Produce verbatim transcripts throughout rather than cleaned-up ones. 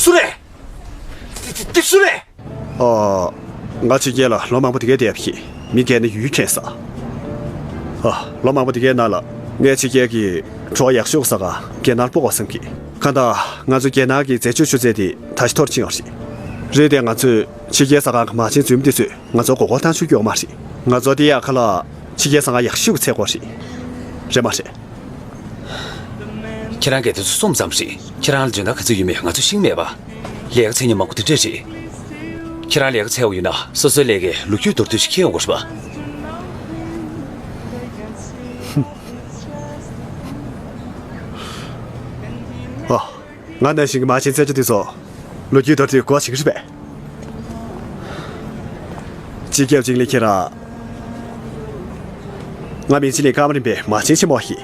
སུ་རེད། དེ་དེ་དེ་སུ་རེད། ཨ། ང་ཕྱི་རྒྱལ་ལ་ལོ་མང་པོ་དེ་གའི་བསྡད་པ་ཡིན། མི་སྒེར་ནི་ཡུལ་ཁྱེད་ས། ཨ། ལོ་མང་པོ་དེ་གའི་ནང་ལ་ངས་ཕྱི་རྒྱལ་གྱི་གྲོགས་ཡག་ཤོས་ས་ག་རྒྱལ་ནང་སྤོ་བ་བསམ་གི། གང་ལྟར་ང་ཚོ་རྒྱལ་ནང་གི་འཛད་སྤྱོད་ཆུ་ཚད་དེ་ད་ཞིག་མཐོ་རུ་ཕྱིན་ཡོད་རེད། རེད་དེ་ང་ཚོས་ཕྱི་རྒྱལ་ས་ག་གི་མ་བྱན་འཛུལ་མི་དེ་ཚོས་ང་ཚོ་མགོ་སྐོར་བཏང་ཆོག་གི་ཡོད་མ་རེད། ང་ཚོ་དེ་ཡག་ག་ལ་ཕྱི་རྒྱལ་ས་ག་ཡག་ཤོས་ཀྱི་ཚད་སྐོར་རེད། རེད་མ་རེད། ཁྱེད་རང་གིས་དེ་ཚོ་གསུངས་ཙམ་རེད། ཁྱེད་རང་ལ་འཇོན་ཐང་ག་ཚོད་ཡོད་མེད་ང་ཚོས་ཤེས་མེད་པ། ལས་ཀ་འཚོལ་མཁན་མང་པོ་དེ་འདྲས་རེད། ཁྱེད་རང་ལས་ཀ་འཚོལ་བ་ཡིན་ན་སོ་སོའི་ལས་ཀའི་ལོ་རྒྱུས་མདོར་བསྡུས་ཤིག་ཁྱེར་ཡོང་དགོས་རེད་པ། ཨ། ང་ནང་བཞིན་གྱི་མ་བྱན་འཛད་སྤྱོད་དེ་ཚོ་ལོ་རྒྱུས་མདོར་བསྡུས་དགོས་ཤིག་རེད་པས། སྤྱི་ཁྱབ་ཅིང་ལི་ཁྱེད་རང་། ང་མིང་ཅི་ལི་ཀ་མ་རིམ་པའི་མ་བྱན་ཆེན་མོ་ཡིན།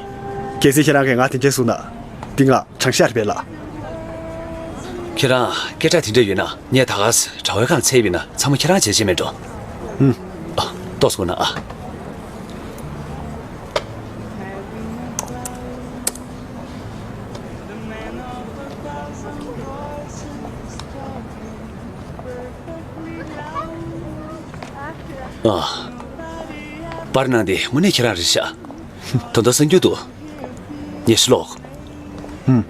གལ་སྲིད་ཁྱེད་རང་གིས་ང་དེ་འདྲས་གསུངས་ན། འདི་ང་དྲང་བཞག་རེད་པས་ལགས། ཁྱེད་རང་སྐད་གྲགས་དེ་འདྲ་ཡོད་ན་ངས་ད་ག་ས་གྲྭ་བའི་ཁང་ཚད་ཡིན་ན་ཚང་མ་ཁྱེད་རང་བྱས་བྱས་མེད་འགྲོ། ཧུམ། ཨ། ཏོག་ཙམ་སྒུག་ན་ཨ། ཨ། པར་ནང་དེ་དངོས་གནས་ཁྱེད་རང་རེད་ཤག་ད་ལྟ་གསར་འགྱུར་དུ། ངས་ཕྱིར་ལོག་ཧུམ།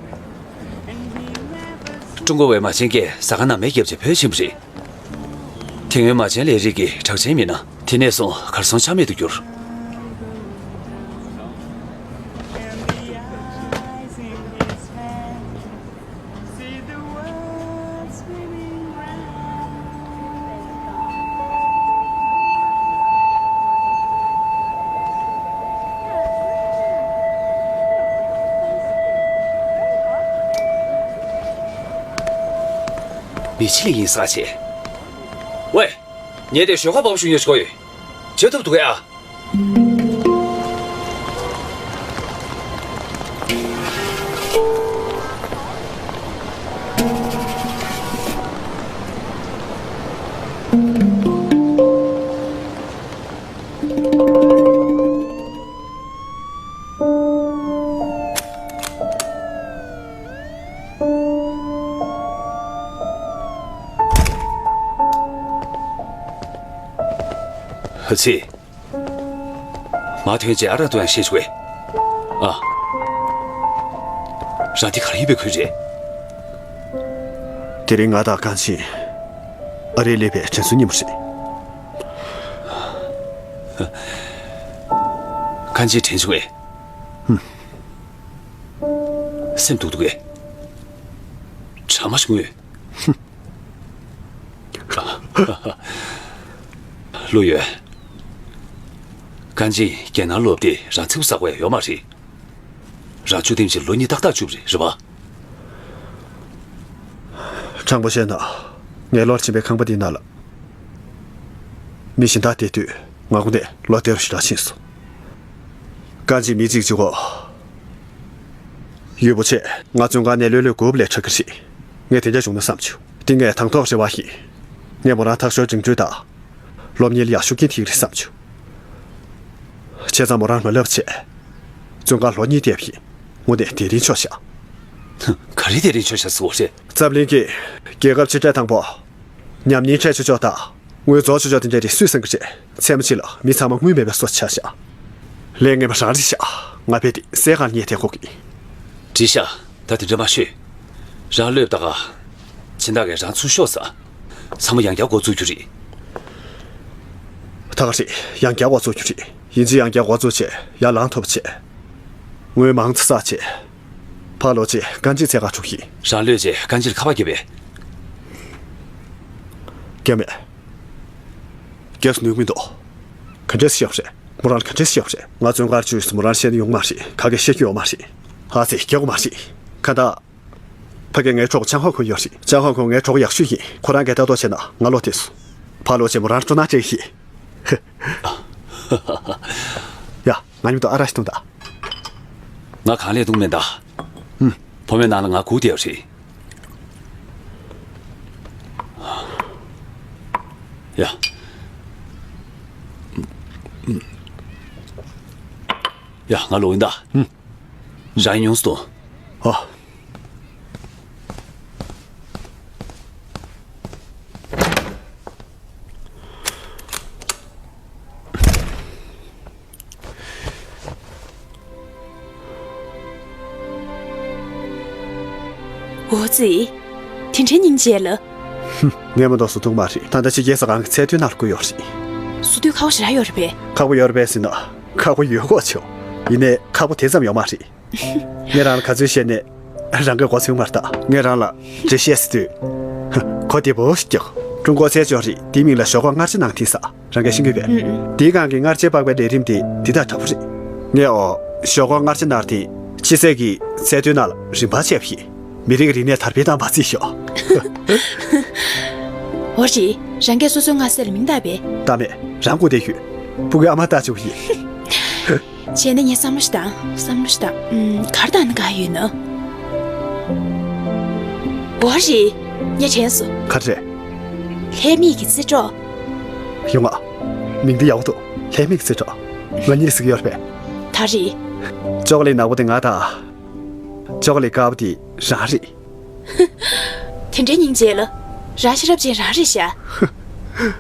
ཀྲུང་གོ་བའི་མ་བྱན་གྱིས་ཟ་ཁང་ནང་མེ་བརྒྱབ་བྱས་བྲོས་ཕྱིན་པ་རེད། དེ་སྔོན་མ་བྱན་ལས་རིགས་ཀྱི་གྲགས་ཅན་མི་སྣ་དེ་ནས་བཟུང་གར་སོང་ཆ་མེད་དུ་གྱུར། མི་ཆི་ལི་ཡིན་ས་ཆེ། ཝེ། ངས་དེ་ཞོགས་ཁ་བབས་ཞུ་ཉེ་ཞུ་གོ་ཡོད། བྱེད་ཐུབ་འདུག་ཨ། ཨ་ཙི། མ་ཐོན་རྗེས་ཨ་རག་ཏུ་ཡང་ཤེས་བྱུང་བས། ཨ། རང་འདི་ག་རེ་ཡིན་པའི་ཁུལ་རེད། དེ་རིང་ང་དང་ཀན་ཅིན་ཨ་རིར་སླེབས་པའི་དྲན་གསོའི་ཉིན་མོ་རེད། ཀན་ཅིན་དྲན་བྱུང་བས། ཧུམ། སེམས་སྡུག་འདུག་གས། དྲ་མ་བྱུང་ངོས། ལོ་ཡོད། ཀན་ཅིན་རྒྱལ་ནང་ལོབས་ཏེ་རང་ཚིག་པ་ཟ་དགོས་ཡ་ཡོད་མ་རེད། རང་བཅུ་ཐེམ་ཅིག་ལོ་གཉིས་ཏག་ཏག་བཅུག་པ་རེད། རེད་པ། དྲང་པོ་བཤད་ན། ངའི་ལོར་ཕྱིན་པའི་ཁང་པ་འདིའི་ནང་ལ། མི་གཞན་དག་བསྡད་དུས་ང་དངོས་གནས་ལོ་བདེ་རུ་ཞེ་དྲག་ཕྱིན་སོང་། ཀན་ཅིན་མི་གཅིག་གཅིག་གོ། ཡུལ་པོ་ཆེ་ང་བཙོན་ཁང་ནས་ལོས་ལོས་སྒུག་པ་ལས་དྲག་གི་རེད། ངས་དེ་འདྲ་བྱུང་ན་བསམ་བྱུང་། འདི་ངའི་དང་ཐོག་རེ་བ་ཡིན། ངས་མོ་རང་ཐག་ཞོར་འགྲིམ་འགྲུལ་དང་། སློབ་གཉེར་ལ་ཡག་ཤུགས་རྐྱེན་ཐེབས་ཀྱི་རེད་བསམ་བྱུང་། བྱས་ཙང་མོ་རང་མ་ལབ་བྱས། བཙོན་ཁང་ལོ་གཉིས་བསྡད་པ་ཡིན། དངོས་གནས་དེ་རིང་ཆོག་བཞག་ག་རེ་དེ་རིང་ཆོག་བཞག་ཟེར་བ་རེད། འཛམ་གླིང་གི་རྒྱལ་ཁབ་ཆེ་གྲས་དང་པོ། ཉམས་ཉེས་འཕྲད་ཆོག་ཆོག་དང་། དངུལ་རྫོགས་ཆོག་ཆོག་དེ་འདྲ་རེད་སུས་བསམ་གི་རེད། མཚན་མོ་གཅིག་ལ་མི་ཚང་མ་དངུལ་མེད་པའི་བཟོ་ཆགས་བཞག་ལས་ངན་པ་རང་རེད་བཞག་ང་རྦད་དེ་སའི་ཁར་ཉལ་བསྡད་དགོས་ཀྱི། འགྲིག་ཤག་ད་དེ་འདྲ་མ་ཤོད། རང་ལོས་ད་ག་སྦྱིན་བདག་གིས་རང་ཚུར་ཤོག་ཟེར། ཚང་མ་ཡང་བསྐྱར་འགོ་བཙུགས་རྒྱུ་རེད། ད་ག་རེད། ཡང་བསྐྱར་འགོ་བཙུགས་རྒྱུ་རེད། ཡིན་གཅིག་ཡང་བསྐྱར་འགོ་བཙུགས་བྱས་ཡར་ལངས་ཐུབ་པ་བྱས། དངུལ་མང་ཙམ་བསགས་བྱས། ཕར་ལོག་རྗེས་ཀན་ཅིན་འཚོལ་གར་འགྲོ་གི་ཡིན། རང་ལོས་རྗེས་ཀན་ཅིན་ལ་ཁ་པར་བརྒྱབ་པས། རྒྱབ་མེད། རྒྱབ་སུ་ནུས་མི་འདུག་ག་འདྲས་བཤད་པ་རེད། མོ་རང་ལ་ག་འདྲས་བཤད་པ་རེད། ང་བཙོན་ཁང་བཅུག་སོང་། མོ་རང་བཤད་ནི་ཡོང་མ་རེད། ག་གེ་བཤད་རྒྱུ་ཡོད་མ་རེད། ཨ་ཙི་རྒྱག་དགོས་མ་རེད། ཁ་བརྡ། ཕ་གི་ངའི་གྲོགས་ཅང་ཧོ་ཁུན་ཡོད་རེད། ཅང་ཧོ་ཁུན་ངའི་གྲོགས་ཡག་ཤོས་ཡིན། ཁོ་རང་གིས་ལྟ་རྟོག་བྱས་ན་ང་ལོག་ཐེངས་སོང་། ཕར་ལོག་རྗེས་མོ་རང་སྤྲོ་སྣང་སྤྲད་ཀྱི་ཡིན། ཡ། ང་མཉམ་དུ་ཨ་རག་ཞིག་འཐུང་དང་། ང་གང་ལས་འཐུང་མེད་ད། ཧུམ། ཕོ་མོའི་ནང་ལ་ང་སྒུག་བསྡད་ཡོད་རེད། ཡ། ཡ། ང་ལོག་ཡིན་ད། ཧུམ། རང་ཡིན་ཡོང་སོང་། ཨ། འོ་ཙི། དེ་འདྲའི་སྙིང་རྗེ་ལ། ངས་མ་གཏོགས་བཟོ་ཐུབ་མ་རེད། ད་ལྟ་ཕྱི་རྒྱལ་ཟ་ཁང་གི་ཚལ་ཐུན་ནང་ལ་བསྐུར་ཡོད་རེད། བཟོ་དུས་ཁག་པོ་ཞེ་དྲག་ཡོད་རེད་པས། ཁག་པོ་ཡོད་རེད་པས་ཟེར་ན། ཁག་པོ་ཡོད་ཀྱོག་ཆོག་ཡིན་ནའི་ཁག་པོ་དེ་ཙམ་ཡོད་མ་རེད། ངས་རང་ལ་ག་ཚོད་བཤད་ནའི་རང་གིས་མགོ་ཚོས་མ་རེད་ད། ངས་རང་ལ་འགྲེལ་བཤད་ཟེར་དུས། གོ་བདེ་པོ་ཞིག་རྒྱག་ཀྲུང་གོ་ཚལ་ཅོ་རེད། དེའི་མིང་ལ་ཞོག་ཁོག་མངར་ཆ་ནང་ཐིག་ཟ། རང་གིས་ཤེས་ཀྱི་ཡོད་པས། ཨུ་ཨུ། དེའི་སྒང་གི་མངར་ཆའི་པགས་པའི་ལས་རིམ་དེ་འདི་དང་འདྲ་པོ་རེད། ངས་འོ། ཞོག་ཁོག་མངར་ཆ་མནར་ཏེ་ཕྱི་གསལ་གྱི་ཚལ་ཐུན་ནང་ལ་རིམ་པར་ཆས་པ་ཡིན། མི་རིགས་ཀྱི་རིག་གནས་དར་སྤེལ་བཏང་བ་བརྩིས་ཤོག་འོ་རེད། རང་གིས་སོ་སོའི་མངར་ཟས་ལ་མིང་བཏགས་པས། བཏགས་མེད། རང་སྒུག་བསྡད་ཡོད། སྤུ་གུའི་ཨ་མ་ལྟ་བཅུག་པ་ཡིན། བྱས་ན་ངས་བསམ་བློ་ཞིག་བཏང་། བསམ་བློ་ཞིག་བཏང་། ཨུམ། ག་རེ་བཏང་ན་དགའ་ཡོད་ན། འོ་རེད། ངས་དྲན་སོང་། ག་རེ་རེད། ལྷའི་མིག་གི་རྩེ་གྲོགས། ཡོང་ང་། མིང་འདི་ཡག་པོ་འདུག་ལྷའི་མིག་གི་རྩེ་གྲོགས། ང་གཉིས་ཟེར་གྱི་ཡོད་རེད་པས། ད་རེད། ཅོ་ཀོ་ལེ་ནག་པོ་དེ་ང་དང་། ཅོ་ཀོ་ལེ་དཀར་པོ་དེ་རང་རེད། དེ་འདྲའི་སྙིང་རྗེ་ལ། རང་ཤེས་རབ་ཅན་རང་རེད་ཤག་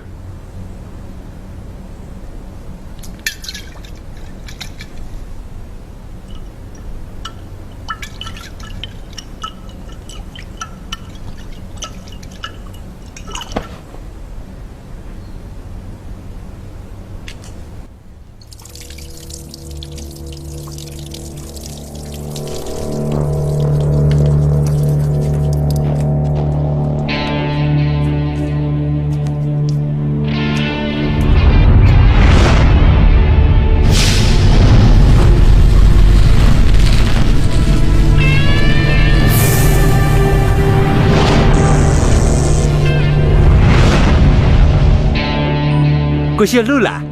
སྐུ་ཞབས་ལུའུ་ལགས།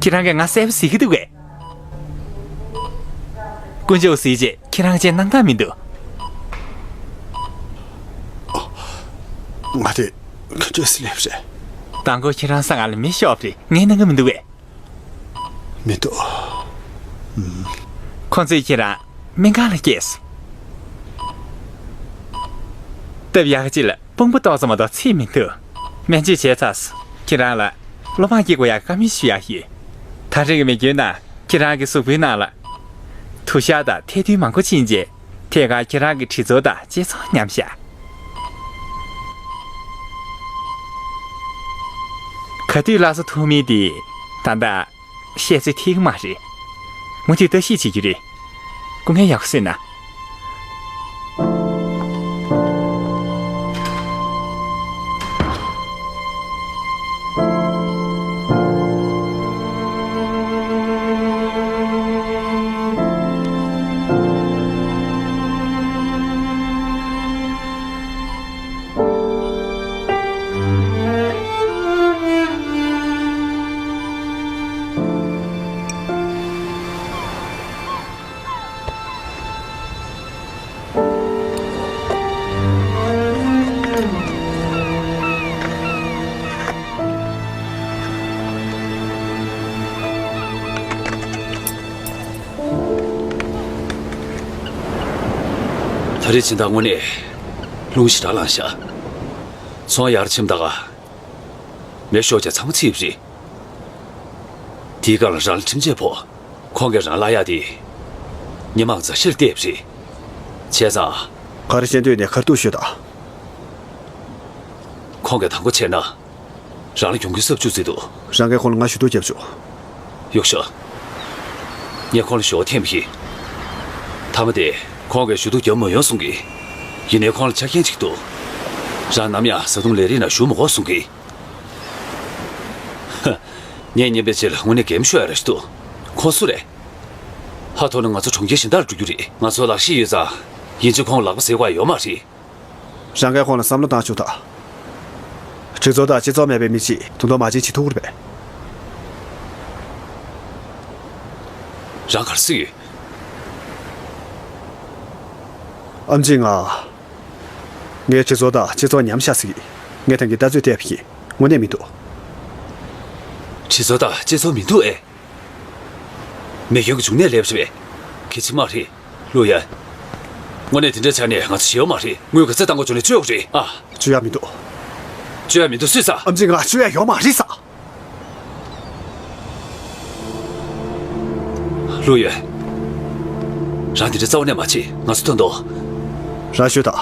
ཁྱེད་རང་གིས་ང་གསལ་པོ་གཟིགས་ཀྱི་འདུག་གས། དཀོན་མཆོག་གཟིགས་རྗེས་ཁྱེད་རང་ཅན་སྣང་དག་མི་འདུག་ང་དེ་ག་འདྲས་སེ་སླེབས་རེད། དང་པོ་ཁྱེད་རང་ས་ང་ལ་མེ་ཤོར་བ་རེད། ངས་སྣང་གི་མི་འདུག་གས། མི་འདུག་ཁོང་ཚོས་ཁྱེད་རང་སྨན་ཁང་ལ་སྐྱེལ་སོང་། སྟབས་ཡག་ཅིག་ལ་དཔུང་པ་ཏོག་ཙམ་མ་གཏོགས་ཚིག་མི་འདུག་སྨན་བཅོས་བྱས་ཚར་སོང་། ཁྱེད་རང་ལ་བློ་ཕམ་སྐྱེ་དགོས་ཡག་བཀའ་མོལ་ཞུ་ཡག་ཡོད། ད་རེས་ཀྱི་མེ་སྐྱོན་ནང་ཁྱེད་རང་གི་གཟུགས་པོའི་ནང་ལ་དུ་ཞག་དང་ཐལ་རྡུལ་མང་པོ་ཕྱིན་རྗེས། ཐད་ཀར་ཁྱེད་རང་གི་དྲི་ཚོར་དང་ལྕེ་ཚོར་ཉམས་ཤག་ག་དུས་ལག་བཟོ་ཐུབ་མིན་དེ་ད་ལྟ་བཤད་ཚོད་ཐིག་མ་རེད། མུ་མཐུད་ལྟ་ཞིབ་བྱེད་རྒྱུ་རེད། སྐུ་ངལ་ཡག་པོ་གསོས་ན། ད་རེས་སྦྱིན་བདག་དངོས་གནས་རླུང་ཞེ་དྲག་ལངས་ཤག་ཚོང་ཡར་ཕྱིན་ད་ག་མེ་ཤོར་བྱས་ཚང་མ་ཚིག་རེད། དེའི་སྒང་ལ་རང་ལ་ཁྲིམས་ཆད་ཕོག་ཁོང་གིས་རང་བརླག་ཡག་དེ། སྔོན་མ་མཛའ་བཤེས་ལ་གཏད་པ་རེད། བྱས་ཙང་། ག་རེ་བཤད་འདོད་ནས་ཁ་ཐུག་ཤོད་དང་། ཁོང་གིས་དང་པོ་བྱས་ན། རང་ལ་གྱོང་གུན་གསབ་བཅུག་རྩིས་འདུག་རང་གིས་ཁོང་ལ་ང་ཞུ་གཏུག་རྒྱབ་བཅུག་ཡག་ཤོས། ངས་ཁོང་ལ་ཞུ་བ་འཐེན་པ་ཡིན། མཐའ་མ་དེ་ཁོང་གིས་ཞུ་གཏུག་རྒྱབ་མ་ཡོང་གསུང་གི་ཡིན་ནའི་ཁོང་ལ་ཆ་རྐྱེན་གཅིག་འདུག་རང་ནམ་ཡང་བཟའ་བཏུང་ལས་རིགས་ནང་ཞུགས་མ་དགོས་གསུང་གི་ཧ། ངས་སྔོན་མའི་རྗེས་ལ་དངོས་གནས་གད་མོ་ཤོར་ཡ་ར་ཞིག་འདུག་ཁོང་སུ་རེད། ཧ་ཐོར་ན་ང་ཚོ་གྲོང་ཁྱེར་གཞན་དག་ལ་འགྲོ་རྒྱུ་རེད། ང་ཚོ་ལག་ཤེས་ཡོད་ཙང་། ཡིན་གཅིག་ཁོང་ལག་པ་ཟེར་དགོས་ཡ་ཡོད་མ་རེད། རང་གིས་ཁོང་ལ་བསམ་བློ་བཏང་བཅུག་དང་། སྒྲིག་འཛུགས་དང་སྤྱི་ཚོགས་མེད་པའི་མི་གཅིག་དུང་དུང་མ་བྱིན་བྱེད་ཐུབ་ཀྱི་རེད་པས། རང་ག་རེ་ཟེར་གྱི་ཡོད། ཨམ་ཆི་ང་། ངས་སྒྲིག་འཛུགས་དང་སྤྱི་ཚོགས་ཉམས་ཤག་ཟེར་གྱི། ངས་ཐང་གི་ལྟ་ཚུལ་བལྟས་པ་ཡིན། དངོས་གནས་མི་འདུག་སྒྲིག་འཛུགས་དང་སྤྱི་ཚོགས་མི་འདུག་ཨེ། མེ་སྐྱོན་གྱི་འབྱུང་གནས་སླེབས་རེད་པས། གལ་ཆེ་མ་རེད། ལུའུ་ཡན། དངོས་གནས་དེ་འདྲ་ཆགས་ནས་ང་ཚོ་ཞེད་པ་མ་རེད། དངུལ་ག་ཚོད་བཏང་དགོས་བྱུང་ནས་བཅོལ་དགོས་རེད་ཨ། བཅོལ་ཡ་མི་འདུག་བཅོལ་ཡ་མི་འདུག་སུས་ཟེར། ཨམ་ཆི་ང་བཅོལ་ཡ་ཡོད་མ་རེད་ཟེར། ལུའུ་ཡན། རང་དེ་འདྲ་རྩ་བ་ནས་མ་བྱེད། ང་ཚོ་ཐོན་ཐོ། རང་ཤོད་དང་།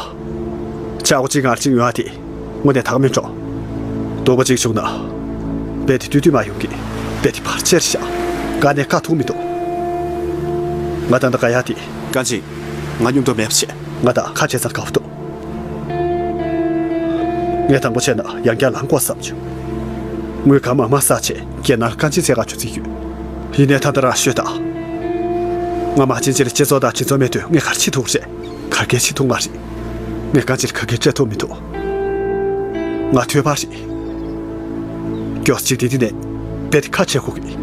ཆག་སྒོ་གཅིག་ངར་གཅིག་ཡོང་ཡ་དེ་དངོས་གནས་དག་མིན་འགྲོ། སྡུག་པ་གཅིག་བྱུང་ན། རྦད་དེ་ལྟོས་ལྟོས་མ་ཡོང་གི། རྦད་དེ་བར་ཆད་རེད་ཤག་དཀའ་ནས་དཀའ་ཐུག་མི་འདུག་ང་ད་ལྟ་དགའ་ཡ་དེ། གང་ཅི། ང་སྙོམ་དུ་མེད་པ་བྱས། ང་ད་ཁ་བྱས་ཙང་དགའ་བོ་འདུག་ངས་དང་པོ་བྱས་ན་ཡང་བསྐྱར་ལངས་དགོས་བསམ་བྱུང་། དངུལ་གང་མང་མང་བསགས་བྱས་རྒྱལ་ནང་ལ་དཀའ་སྤྱད་འཚོལ་ག་འགྲོ་རྩིས་ཡོད། ཡིན་ནའི་ད་ལྟ་རང་ཤོད་དང་། ང་མ་ཕྱིན་ཕྱིར་སྤྱི་ཚོགས་དང་སྤྱི་ཚོགས་མི་དོན་ངས་ག་རེ་བྱེད་ཐུབ་རེད། ག་གེ་བྱེད་ཐུབ་མ་རེད། ངས་དཀའ་སྤྱད་ག་གེ་སྤྲད་ཐུབ་མི་འདུག་ང་ཐོས་པ་རེད། མགྱོགས་ཅིག་དེ་དེ་ནས་རྦད་དེ་ཁ་ཕྱེ་དགོས་ཀྱི།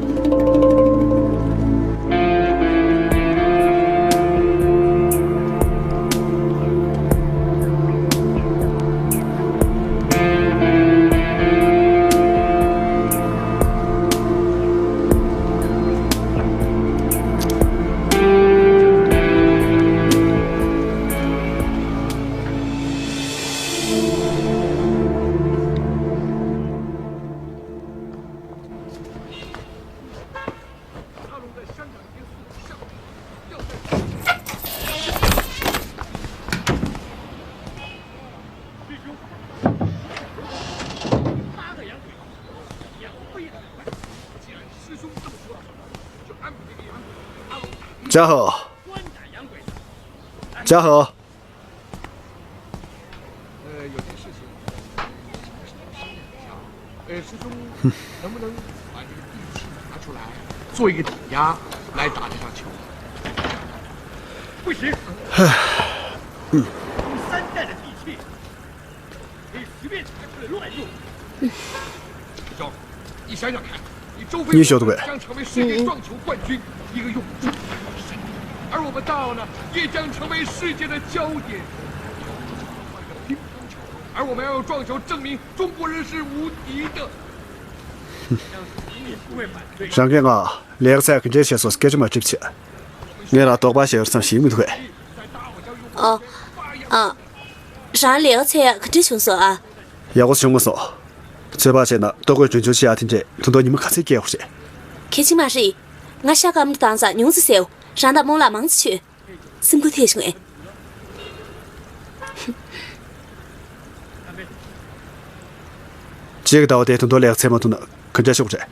ཅཱ་ཧོ། ཅཱ་ཧོ། 呃，有件事情，呃，师兄，能不能把这个地契拿出来，做一个抵押，来打这场球？不行，我们三代的地契，可以随便拿出来乱用。师兄，你想想看，你周飞将成为世界撞球冠军，一个用中国人的身份，而我们大澳呢，也将成为世界的焦点。乒乓球，而我们要用撞球证明中国人是无敌的。རང་གིས་ང་ལས་ཀ་ཚད་ག་འདྲས་བྱས་སོང་སྐད་ཆ་མ་དྲིས་བྱས། ངས་རང་དོགས་པ་བྱས་པར་བསམ་ཞིག་མི་འདུག་གས། ཨ། ཨ། རང་ལས་ཀ་ཚད་ག་འདྲས་བྱུང་སོང་ཨ། ཡག་པོ་བྱུང་མ་སོང་། ཚོད་དཔག་བྱས་ན་ལྟོ་གོས་གྱོན་ཆུང་བྱེད་ཡག་དེ་འདྲས་ད་དུང་ཉི་མ་ག་ཚོད་སྐྱེལ་དགོས་རེད། གལ་ཆེ་མ་རེད། ང་ཤ་སྐམ་དུ་བཏང་ཙང་ཉུང་ཙམ་བཟས། རང་དང་རྨོངས་ལ་མང་ཙམ་མཆོད། སེམས་འགུལ་ཐེབས་བྱུང་ངས། གཅིག་གི་ཟླ་བ་དེ་ད་དུང་ལས་ཀ་ཚད་མ་ཐུབ་ན་ག་འདྲ་ཤོག་རེད།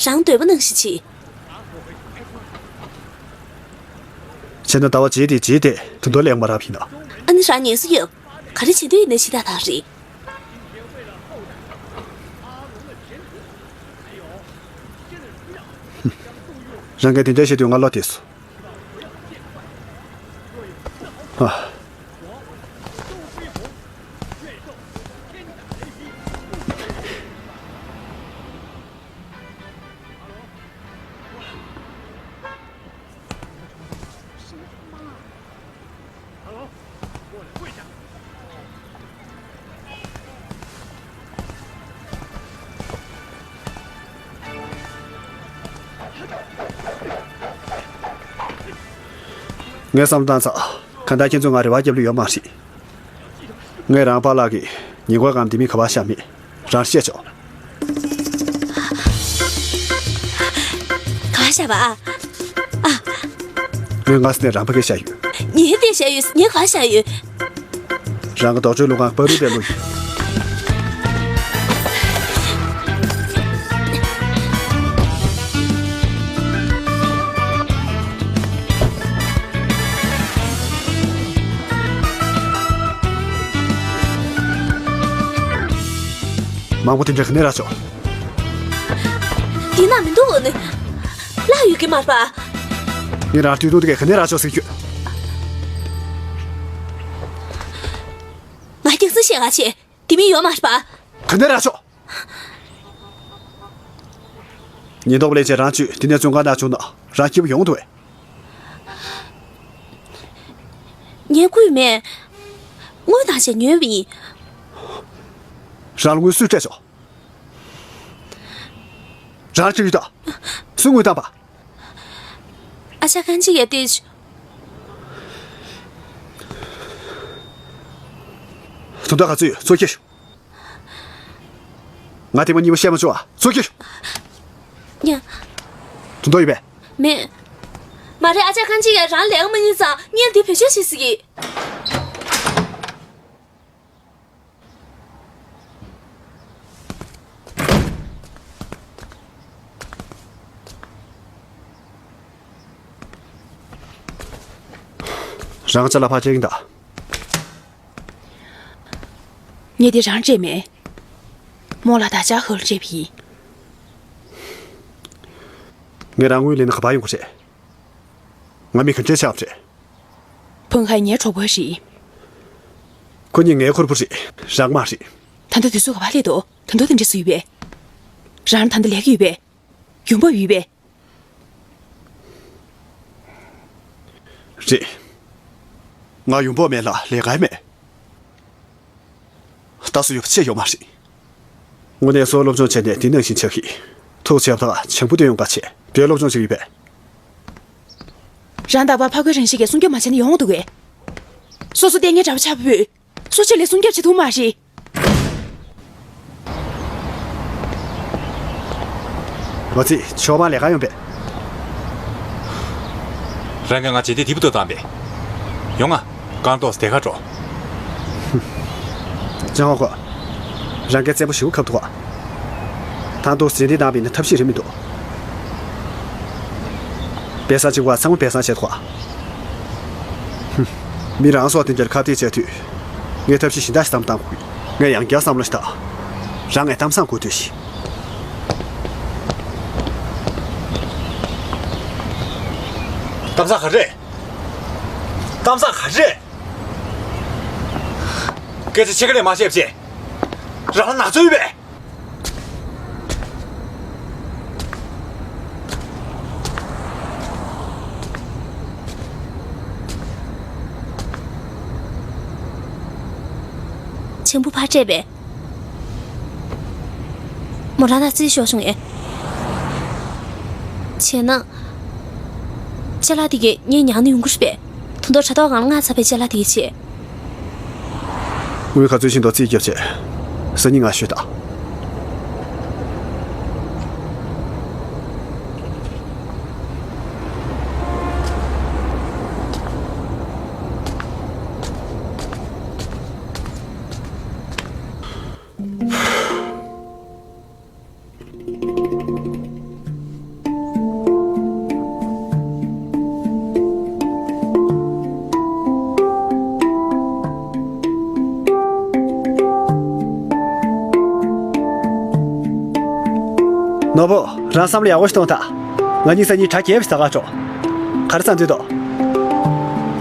རང་འདོད་པ་ནང་བཞིན་བྱེད། བྱས་ན་ཟླ་བ་རྗེས་དེ་རྗེས་དེ་ད་དུང་ལས་ཀ་མ་རག་པ་ཡིན་ན། ཨ་ནི་རང་ཉན་ས་ཡོད། ག་རེ་བྱེད་འདོད་ཡིན་ན་བྱེད་ད་ད་རེད། རང་གིས་དེ་འདྲ་བཤད་དུས་ང་བློ་བདེ་སོང་། ཨ། ངས་བསམ་བློ་བཏང་ཚར། གང་ལྟར་ཁྱེད་ཚོས་ང་རེ་བ་རྒྱབ་ལུགས་ཡོད་མ་རེད། ངས་རང་པཱ་ལགས་ཀྱི་ཉེན་འཁོར་སྒང་ལྡེ་མིག་ག་པར་བཞག་མེད། རང་ཤེས་ཆོག་ག་པར་བཞག་པ་ཨ། ཨ། ངས་སྔ་ས་ནས་རང་ཕ་གིར་བཞག་ཡོད། ངས་འདིར་བཞག་ཡོད། ངས་ག་པར་བཞག་ཡོད། རང་གི་རྡོག་བརྗེ་བླུག་ཁང་བར་དུ་བསྡད་ལུགས་ཡིན། མང་པོ་དེ་འདྲ་ག་ནས་རག་ཆོག་འདི་ན་མི་འདུག་ནི། བརླག་ཡོད་ཀྱི་མ་རེད་པ། ངས་རང་སྟོད་ཐུང་དེ་ག་ག་ནས་རག་ཆོག་ཟེར་གྱི་ཡོད། ང་རྒྱག་ས་བཤད་ག་བྱེད། ལྡེ་མིག་ཡོད་མ་རེད་པ། ག་ནས་རག་ཆོག་ཉེན་རྟོག་པ་ལས་བྱེད་རང་ཚོས་དེ་ནས་བཙོན་ཁང་ནང་བྱུང་ན་རང་སྐྱིད་པོ་ཡོང་འདུག་བས། ངས་བརྐུས་མེད། དངུལ་བཏང་བྱས་ཉོས་པ་ཡིན། རང་ལ་དངུལ་སུས་སྤྲད་ཆོག་རང་ལ་ཅི་ཡོད་ད། སུས་དངུལ་བཏང་པ། ཨ་ཅག་གང་ཅི་ཡ་ཏི། དོན་དག་ག་ཚོད་ཡོད་ཚོ་ཁྱེར་ཤོག་ང་དེ་མ་གཉིས་པ་བཤད་མ་བྱུང་བ་ཚོ་ཁྱེར་ཤོག་ཡ། དོན་དག་ཡོད་པས། མེད། མ་རེད། ཨ་ཅག་ཁང་ཆེན་ཡང་རང་ལས་ཀ་མ་ཡིན་ཙང་ངས་འདི་བེད་སྤྱོད་བྱེད་སྲིད་ཀྱི། རང་ཅ་ལག་ཕར་སྤྲད་ཡིན་ད། ངས་འདི་རང་སྤྲད་མེད། རྨོ་ལགས་ད་ཅག་ཧོལ་སྤྲད་པ་ཡིན། ངས་རང་དངུལ་ལེན་ན་ག་པར་ཡོང་གི་རེད། ང་མི་ག་འདྲས་ཆགས་པ་རེད། ཕུང་ཧའེ་ངའི་གྲོགས་པོ་རེད། ཁོ་གཉིས་ངའི་ཁུར་པོ་རེད། རང་མ་རེད། ད་ལྟ་དུས་ཚོད་ག་པར་སླེབས་འདུག་ད་དུང་དེ་འདྲ་བཟོ་ཡོད་པས། རང་ད་ལྟ་ལས་ཀ་ཡོད་པས། ཡོང་འབབ་ཡོད་པས། རེད། ང་ཡོང་འབབ་མེད་ལ་ལས་ཀ་མེད། ལྟ་སྲོལ་ཡོད་པ་ཅི་ཡོད་མ་རེད། དངོས་གནས་སོ་སློབ་སྦྱོང་བྱས་ནས་འདི་ནང་བཞིན་ཆགས་ཤིག་ཐུགས་ཆེ་བ་དང་བྱང་བུ་སྟོན་ཡོང་ག་བྱས་དེ་སློབ་སྦྱོང་ཞིག་ཡིན་པས། རང་རྟག་པར་ཕ་རྒོད་རང་ཞིག་གིས་སྲུང་སྐྱོབ་མ་བྱས་ན་ཡོང་འདུག་གས། སོ་སོ་ལྟས་ངན་འདྲ་པོ་ཆགས་པ་བུད། སུ་ཆེད་ལས་སྲུང་སྐྱོབ་བྱེད་ཐུབ་མ་རེད། ང་ཚོས་ཆོག་མ་ལས་ཀ་ཡོང་པས། རང་གིས་ང་བྱེད་དེ་དེ་བུ་ཏོ་བཏང་པས། ཡོང་ང་། རྐང་ཏོག་དེ་ག་འགྲོ། ཅང་ཧོ་ཁོ། རང་གིས་བཙན་པོ་ཞིག་ཁབ་ཐུག་ག་ཐང་ཏོག་ཟིན་དེ་བཏང་པས་ན་ཐབས་ཤེས་རེད་མི་འདུག་དཔེ་ས་གཅིག་པ་ཚང་མ་དཔེ་བཟང་བྱས་ཐུག་ག་མི་རང་སོགས་དེ་འདྲར་ཁ་གཏད་བྱས་དུས། ངས་ཐབས་ཤེས་གཞན་དག་ཞིག་བཏང་དགོས། ངས་ཡང་བསྐྱར་བསམ་བློ་ཞིག་བཏང་། རང་ངས་གཏམ་བཟང་གོ་ཐུབ་ཤིག་གཏམ་བཟང་ག་རེ། གཏམ་བཟང་ག་རེ། སྐད་ཆ་ཕྱེད་ཀ་ལས་མ་བཤད་པ་བྱས། རང་ལ་ན་ཚ་ཡོད་པས། ཆེན་པོ་ཕར་སྤྲད་པས། མོ་རང་ལ་རྩིས་ཤོར་བྱུང་ངས། བྱས་ན། ཅ་ལག་དེ་གས་ངས་ཉར་ནས་ཡོང་གི་རེད་པས། ད་དུང་དྲ་ཐོག་སྒང་ལ་མངགས་ཚར་བའི་ཅ་ལག་དེ་གས་བྱས། དངུལ་ག་ཚོད་ཕྱིན་འདུག་རྩིས་རྒྱབ་བྱས། སང་ཉིན་ང་ཤོད་དང་། ནོར་བུ། རང་བསམ་བློ་ཡག་པོ་ཞིག་གཏོང་དང་། ང་གཉིས་སང་ཉིན་དྲ་རྒྱས་པ་ཞིག་ཟ་གར་འགྲོ། ག་རེ་བསམ་འདོད་འདུག་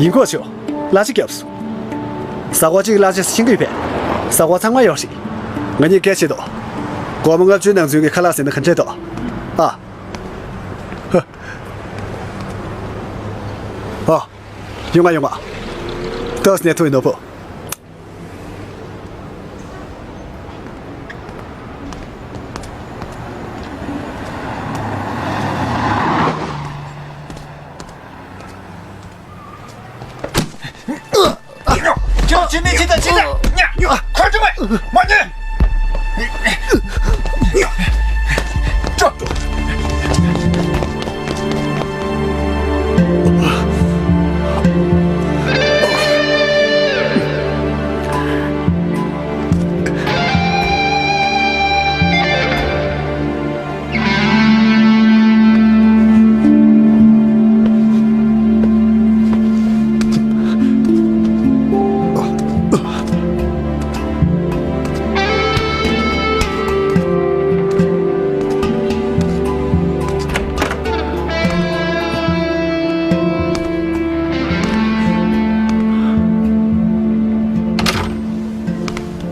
ཡིན་སྐོར་ཆུ། གླ་ཆ་བརྒྱབ་སོང་། ཟ་ཁང་གཅིག་གླ་ཆ་ཤིང་གི་བས། ཟ་ཁང་ཚང་མ་ཡོང་ཞིག་ང་གཉིས་སྐད་ཆ་བྱེད་དོ། སྒོར་མོ་ལྔ་བཅུ་ནང་ཚུན་གྱི་ཁ་ལག་ཟས་ན་ག་འདྲས་འདུག་ཨ། ཧ། ཨ། ཡོང་ང་ཡོང་ང་། ཏོག་ཙམ་ནས་ཐུག་ཡིན་ནོར་བུ། ཁྱོད་ཕྱི་ནས་ཕྱི་ད་ཕྱི་ད། ཉ། ཁོ་ཅི་མ། མ་ཉན། ཅོ།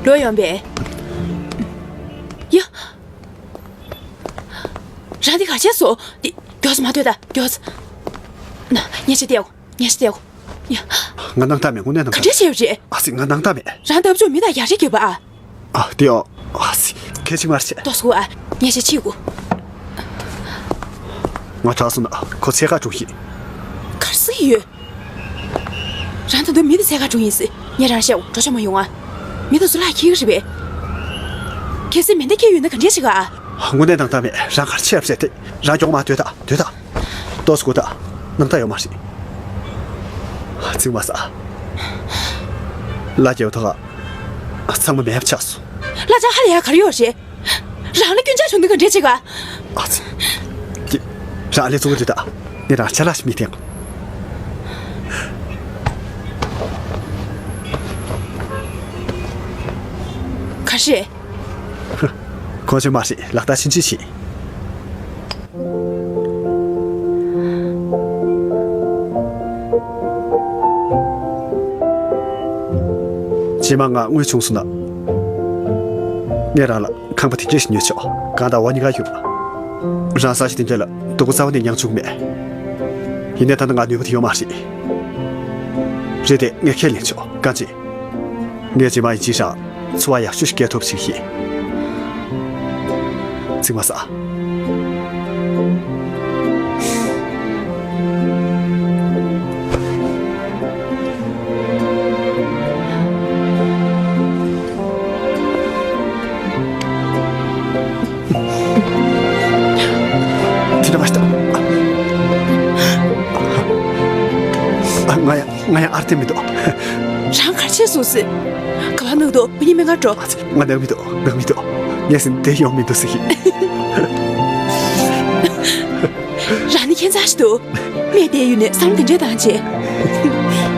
ལོས་ཡོང་པས། ཡ། རང་འདི་ག་བྱས་སོང་། འདི་མགྱོགས་སེ་མར་སྡོད་ད། མགྱོགས་སེ། ན། ཉེས་ཆད་སྟེར་གོ། ཉེས་ཆད་སྟེར་གོ། ཡ། ང་སྣང་དག་མེད། དངོས་གནས་སྣང་དག་ག་འདྲས་བྱས་ཡོད་རེད། ཨ་ཙི། ང་སྣང་དག་མེད། རང་ལྟ་བུ་ཚོ་མི་དང་ཡ་རེ་རྒྱབ་པ་ཨ། ཨ། དེ་ཨོ། ཨ་ཙི། གལ་ཆེ་མ་རེད། ཏོག་ཙམ་སྒུག་ཨ། ཉེས་ཆད་ཕྱིས་དགོས། ང་དྲག་སོང་ན་ཁོ་འཚོལ་ག་འགྲོ་གི་ཡིན། ག་རེ་ཟེར་གྱི་ཡོད། རང་ད་དུང་མི་དེ་འཚོལ་ག་འགྲོ་གི་ཡིན་ཟེར། ངས་རང་བཤད་འོ། འགྲོ་ཆོག་མ་ཡོང་ཨ། མི་དེ་ཚོ་ལག་འཁྱེར་གྱི་རེད་པས། གལ་སྲིད་མེ་མདའ་འཁྱེར་ཡོད་ན་ག་འདྲས་བྱེད་ག་ཨ། དངོས་གནས་སྣང་དག་མེད། རང་ག་རེ་བྱས་པ་བྱས་ཏེ། རང་མགྱོགས་མར་སྡོད་ད། སྡོད་ད། ཏོག་ཙམ་སྒུག་ད། སྣང་དག་ཡོད་མ་རེད། ཚིག་མ་ཟ། ལ་རྒྱལ་བ་ཐོག་ཚང་མ་མེད་པ་ཆགས་སོང་། ལ་ཅང་ཧ་ལས་ཡ་ག་རེ་ཡོད་རེད། རང་ལ་སྐྱོན་ཆ་བྱུང་འདུག་ག་འདྲེ་བྱེད་ག་ཨ་ཙི། རང་ལས་བཙོང་གི་རེད་ད། ངས་རང་ཅ་ལག་ཞིག་མི་འཐེན། ག་རེ། ཁོ་ཚོས་མ་རེད་ལག་བསྟར་ཕྱིན་ཆད་བྱེད། རྗེས་མ་ང་དངུལ་བྱུང་སོང་ན། ངས་རང་ལ་ཁང་པ་དེ་འདྲས་ཤིག་ཉོས་ཆོག་གང་ལྟར་འོ་གཉིས་ཀ་ཡོད། རང་ས་ཆ་དེ་འདྲས་ལ་སྡུག་པོ་རྩ་བ་ནས་མྱངས་བྱུང་མེད། ཡིན་ནའི་ད་ལྟ་ང་ནུས་པ་དེ་ཡོད་མ་རེད། རེད་དེ་ངས་ཁས་ལེན་ཆོག་གང་ཅི། ངས་རྗེས་མ་ཡིན་གཅིག་རང་འཚོ་བ་ཡག་ཤོས་ཤིག་སྐྱེལ་ཐུབ་ཞིག་ཡིན། ཚིག་མ་ཟ། དེ་འདྲ་མ་བྱེད། ང་ཡང་ང་ཡང་ཨར་ཏེ་མི་འདུག་རང་ག་རེ་བྱས་སོང་ཟེར། ག་པར་ནུག་འདུག་བུ་གཉིས་སྨན་ཁང་འགྲོ། ང་ནུག་མི་འདུག་ནུག་མི་འདུག་ངས་ཟིན་བསྡད་ཡོང་མི་འདུག་ཟེར་གི། རང་ནི་ཁྱད་མཚར་ཞིག་འདུག་སྨན་བསྡད་ཡོད་ནས་བསམ་བློ་དེ་འདྲས་བཏང་བྱས།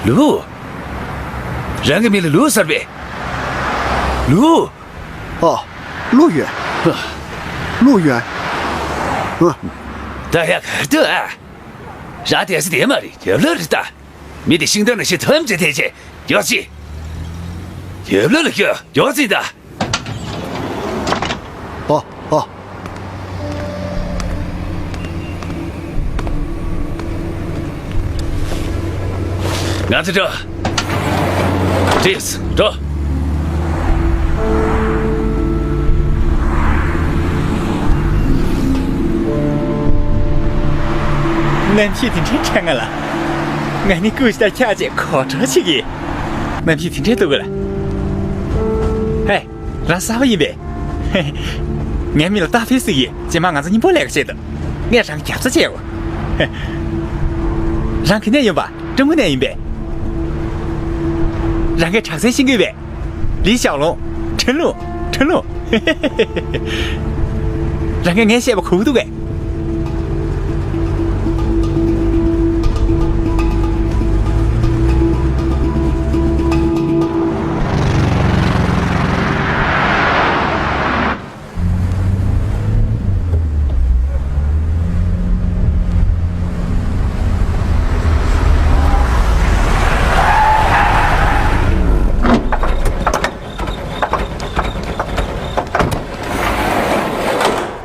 ལུའུ། རང་གི་མིང་ལ་ལུའུ་ཟེར་བས། ལུའུ། ཨ། ལུའུ་ཡོན། ལུའུ་ཡོན། ཨ། ད་ཡ་གར་དུ་ཨ། རང་དེ་སི་དེ་མ་རེད་རྒྱབ་ལ་རེད་ད། མི་དེ་ཤིང་སྡོང་ནང་བཞིན་ཐམས་ཅད་དེ་ཅེ་ཡོ་ཅི། རྒྱབ་ལ་ལ་ཁྱོད་ཡོ་ཅི་ད། ཨ། ཨ། ང་ཚོ་འགྲོ། ཏིས་འགྲོ། གནམ་གཤིས་དེ་འདྲའི་ཁྲ་ང་ལ། ང་ནི་སྐུ་ཞབས་ཁྱག་ཅེས་གོ་ཁྲོ་ཆེ་གི། གནམ་གཤིས་དེ་འདྲའི་སྡུག་གི་ལ། ཧེ། རང་གསར་པ་ཡིན་པས། ངའི་མིང་ལ་ཏཱ་ཧྥེ་ཟེར་གི། རྗེས་མ་ང་ཚོ་མཉམ་པོ་ལས་ཀ་བྱེད་དོ། ངས་རང་རྒྱབ་རྩ་བྱས་འོ། རང་ག་ནས་ཡིན་པ། ཀྲུང་གོ་ནས་ཡིན་པས། རང་གིས་དྲག་རྩལ་ཤེས་ཀྱི་ཡོད་པས། ལི་ཞའོ་ལུང་། ཁྲིན་ལུང་། ཁྲིན་ལུང་། རང་གིས་ངས་བཤད་པ་གོ་གི་འདུག་གས།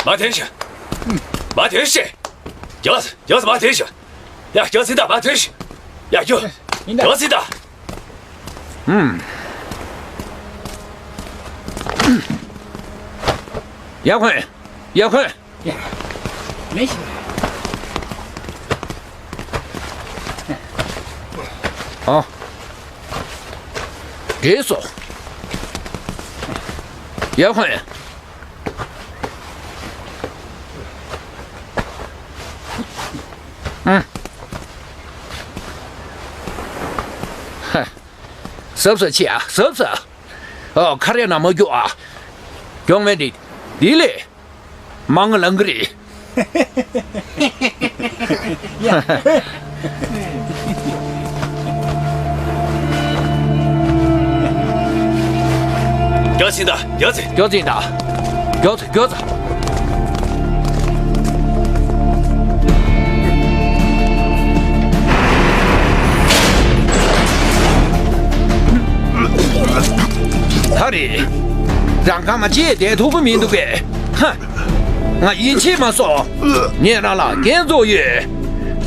མར་འཐེན་ཤོག་མར་འཐེན་ཤོག་རྒྱགས་རྒྱགས་མར་འཐེན་ཤོག་ཡ་རྒྱགས་ཟིན་ད་མར་འཐེན་ཤོག་ཡ་རྒྱུ། ཡིན་ད། རྒྱགས་ཟིན་ད། ཧུམ། ཡ་ཁོན། ཡ་ཁོན། ཡ། མེ་ཤི། ཨ། རེད་སོ། ཡ་ཁོན། ཨ། ཧ། གཟབ་གཟབ་བྱེད་ཨ། གཟབ་གཟབ། ཨོ། ཁ་རས་ནང་མ་རྒྱུག་ཨ། གྱོང་མེད་འདི། འདི་ལས། མང་ལང་གི་རེད། ཡ། ཅིན་ད་རྒྱག་ཚེ། རྒྱག་ཚེ་ད། རྒྱག་ཚེ་རྒྱག་ཚེ། ད་རེད། རང་གང་མ་བྱེད་བསྡད་ཐུབ་ཀྱི་མི་འདུག་གས། ཧ། ང་ཡིད་ཆེས་མ་སོང་། ངས་རང་ལ་འགན་བཙུགས་ཡོད།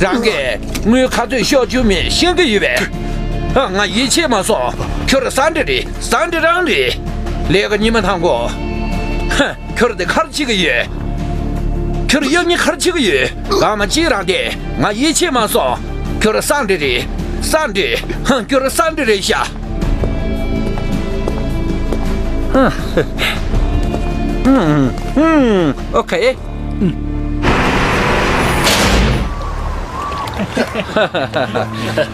རང་གིས་དངུལ་ག་ཚོད་ཤོར་བཅུག་མིན་ཤེས་ཀྱི་ཡོད་པས། ཧ། ང་ཡིད་ཆེས་མ་སོང་། ཁྱོད་རང་ས་འདྲ་རེད། ས་འདྲ་རང་རེད། ལས་ཀ་ཉི་མ་ཐང་གོ། ཧ། ཁྱོད་དེ་གར་བྱེད་ཀྱི་ཡོད། ཁྱོད་གཡག་ཉིན་གར་བྱེད་ཀྱི་ཡོད། གང་མ་བྱེད་རང་དེ་ང་ཡིད་ཆེས་མ་སོང་། ཁྱོད་སང་འདྲ་རེད། སང་འདྲ། ཧང་། ཁྱོད་སང་འདྲ་རེད་ཤག་ཧང་། ཧང་། ཧང་། ཨོ་ཁེ།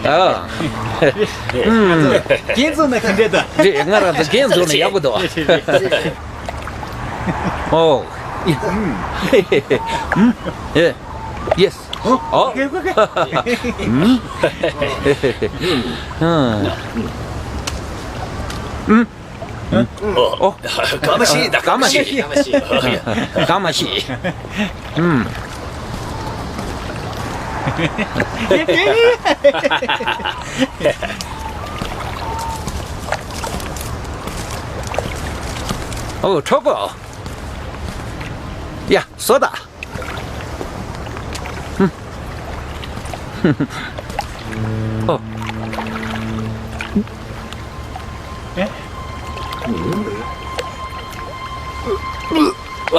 ཨ། ཧང་། འགན་བཙུགས་ན་ག་འདྲ་འདུག་རེད། ང་རང་ཚོ་འགན་བཙུགས་ན་ཡག་པོ་འདུག་ཨོ། ཡེ། ཡེ། ཡེ། ཨོ། ཨོ། ཨོ། ཨོ། ཨོ། ཨོ། ཨོ། ཨོ། སྐར་མ་བཞི་ཡིན་ད། སྐར་མ་བཞི། སྐར་མ་བཞི། ཨུམ། ཨོ། གྲོགས་པོ། ཡ། བཟོ་ད། ཨོ།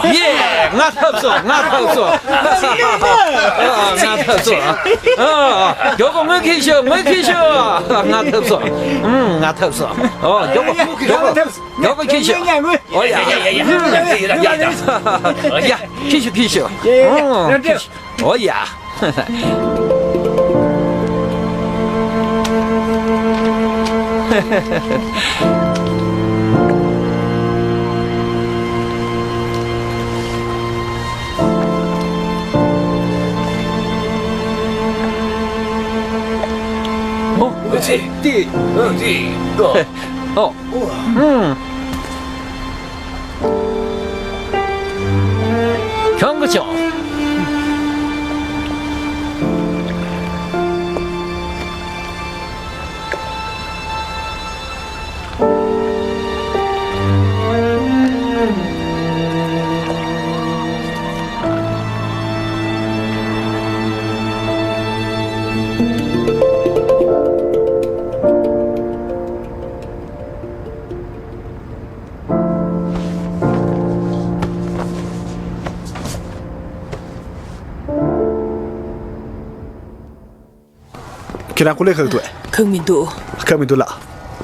ཡེ། ང་ཐོབ་སོང་། ང་ཐོབ་སོང་། ང་ཐོབ་སོང་། ཨ། མགྱོགས་པོ་ངོས་ཁེ་ཤོག་ངོས་ཁེ་ཤོག་ང་ཐོབ་སོང་། ཨུམ། ང་ཐོབ་སོང་། ཨོ། མགྱོགས་པོ། མགྱོགས་པོ། མགྱོགས་པོ་ཁེ་ཤོག་ཨོ་ཡ། ཡ་ཡ། ཁེ་ཤོག་ཁེ་ཤོག་ཨོ། ཁེ་ཤོག་ཨོ་ཡ། ཨོ། ཨོ། ཨོ། ཨོ། ཨོ། ཨོ། ཨོ། ཨོ། ཨོ། ཨོ། ཁྱོད་ཀྱིས་ཆོག་ཁྱེད་རང་སྐུ་ལས་ཁག་འདུག་གས། ཁག་མི་འདུག་ཁག་མི་འདུག་ལགས།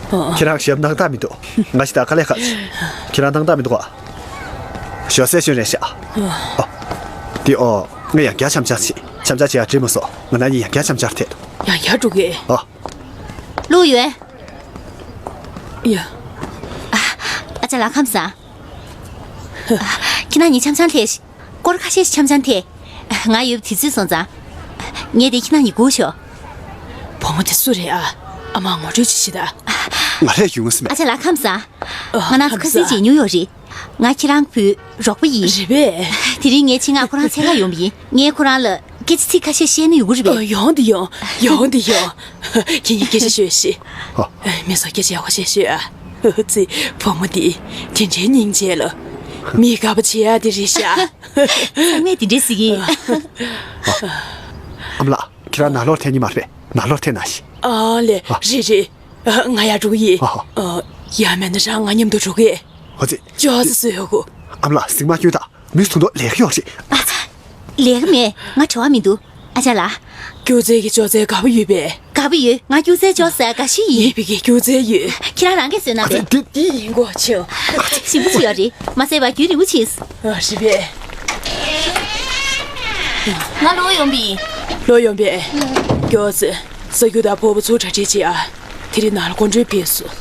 ཨ། ཁྱེད་རང་ཞབས་སྣང་དག་མི་འདུག་ང་ཞིག་ད་དཀའ་ལས་ཁག་ཁྱེད་རང་སྣང་དག་མི་འདུག་ག་ཞོ་སེ་ཞོན་རེད་ཤག་ཨ། ཨོ། དེ་ཨོ། ངས་ཡང་བསྐྱར་འཆམ་འཆམ་བྱེད། འཆམ་འཆམ་བྱེད་ཡ་འགྲིག་མ་སོང་། ང་ན་ནི་ཡང་བསྐྱར་འཆམ་འཆམ་ཐད། ཡང་བསྐྱར་འགྲོ་གི། ཨོ། ལུའུ་ཡུན། ཡ། ཨ། ཨ་ཅག་ལགས། ཁམས་བཟང་། ཁྱེད་རང་གཉིས་འཆམ་འཆམ་ཐད། སྐོར་ཁ་ཤས་ཤིག་འཆམ་འཆམ་ཐད། ང་ཡོད་པ་དེ་ཚོས་སོང་ཙང་། ངས་དེ་ཁྱེད་རང་གཉིས་སྒུག་ཤོག་བུ་མོ་དེ་སུ་རེད་ཨ། ཨ་མ་ངོ་སྤྲོད་ཅིག་བྱེད་ད། ང་ལས་ཡོང་སྲིད་མེད། ཨ་ཅག་ལགས། ཁམས་བཟང་། ཨ། ང་རང་ཚོ་ཁ་སང་ཁམས་བཟང་། ཅིག་ཉུ་ཡོག་རེད། ང་ཁྱེད་རང་བུའི་རོགས་པ་ཡིན། རེད་པས། དེ་རིང་ངའི་ཆེད་མངགས་ཁོ་རང་འཚོལ་ག་ཡོང་བ་ཡིན། ངས་ཁོ་རང་ལ་སྐད་ཆ་ཚིག་ཁ་ཤས་བཤད་ན་ཡོང་གི་རེད་པས། ཨ། ཡོང་དེ་ཡོང་། ཡོང་དེ་ཡོང་། ཁྱེད་གཉིས་སྐད་ཆ་ཤོད་ཤིག་ཨ། མི་ཚོ་སྐད་ཆ་ཡག་པོ་བཤད་ཤོད་ཨ། ཨོ་ཙི། བུ་མོ་འདི་དེ་འདྲའི་སྙིང་རྗེ་ལ། མི་དགའ་པོ་བྱེད་ཡ་དེ་རེད་ཤག་ཚང་མས་དེ་འདྲས་ཟེར་གི། ཨ་མ་ལགས། ཁྱེད་རང་ནང་ལོགས་ཐད་ཉི་མ་རེད་པས། ནང་ལོགས་ཐད་ན་ཤི། ཨ་ལེ། ཨ། རེད་རེད། ཨ། ང་ཡར་འགྲོ་གི་ཡིན། ཨ་ཧ། ཨ། ཡང་མིན་ན་རང་ང་མཉམ་དུ་འགྲོ་གི། ཨོ་ཙི། ཅོག་ཙེ་བཟོས་ཡོད་གོ། ཨ་མ་ལགས། ཟིང་མ་སྐྱོན་དང་། མི་ཚོ་ཐུག་དོ་ལས་ཀ་ཡོད་རེད། ཨ་ཙི། ལས་ཀ་མེད། ང་བྲེལ་བ་མི་འདུག་ཨ་ཅག་ལགས། སྐྱོག་ཙེ་གི་ཅོག་ཙེ་དགའ་པོ་ཡོད་པས། དགའ་པོ་ཡོད། ང་སྐྱོག་ཙེ་ཅོག་ཙེ་དགའ་ཤོས་ཡིན། ངའི་བུ་གི་སྐྱོག་ཙེ་ཡོད། ཁྱེད་རང་རང་གིས་བཟོས་ན་ཨ་ཙི། རེད། འདི་འདི་ཡིན་གོ་ཆེ། ཞིམ་པོ་ཅིག་ཡོད་རེད། མ་ཟས་པ་རྒྱུན་རིང་པོ་ཕྱིན། ཨ། རེད་པས། ང་ལོག་ཡོང་པ་ཡིན། ལོག་ཡོང་པས། སྐྱོག་ཙེ། ཟ་རྒྱུ་དང་ཕོར་པ་ཚུར་གྲ་སྒྲིག་བྱེད་ཨ། དེ་རིང་ནང་ལ་སྐུ་མགྲོན་ཕེབས་སོང་།